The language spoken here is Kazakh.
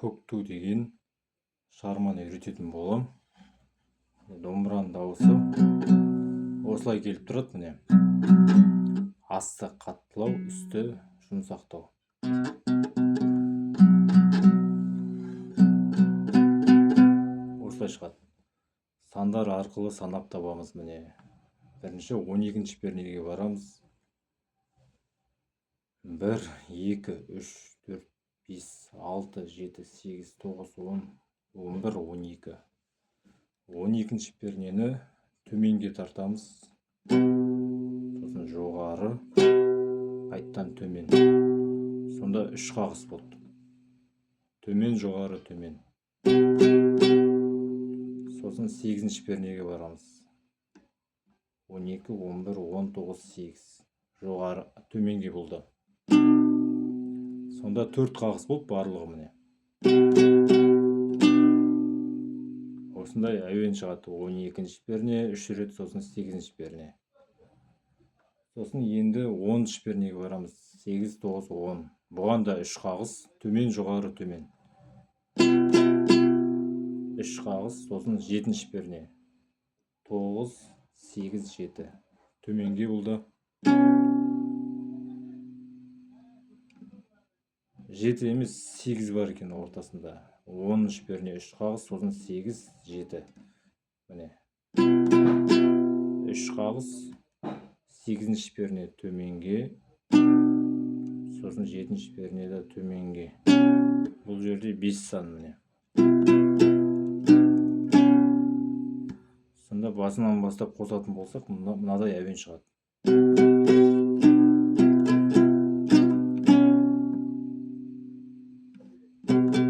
Көк ту деген шығарманы үйрететін боламын. Домбыраның дауысы осылай келіп тұрады, міне. Асты қаттылау, үсті жұмсақтау. Осылай шығады. Сандар арқылы санап табамыз, міне. Бірінші 12 пернеге барамыз. 1, 2, 3, 4, 5, 6, 7, 8, 9, 10, 11, 12. 12 пернені төменге тартамыз. Сосын жоғары, қайттан төмен. Сонда 3 қағыс болды. Төмен, жоғары, төмен. Сосын 8 пернеге барамыз. 12, 11, 19, 8. Жоғары, төменге болды. Сонда 4 қағыс болды барлығы, міне. Осындай әуен шығады. 12 перне 3 рет, сосын 8 перне. Сосын енді 10 пернеге барамыз. 8, 9, 10. Бұған да 3 қағыс, төмен, жоғары, төмен. 3 қағыс, сосын 7 перне. 9, 8, 7. Төменге болды. 7 емес, 8 бар екен ортасында. 13 перне 3 қағыс, сосын 8, 7. Міне. 3 қағыс, 8 перне төменге, сосын 7 перне де төменге. Бұл жерде 5 сан, міне. Сонда басынан бастап қосатын болсақ, мынадай әуен шығады.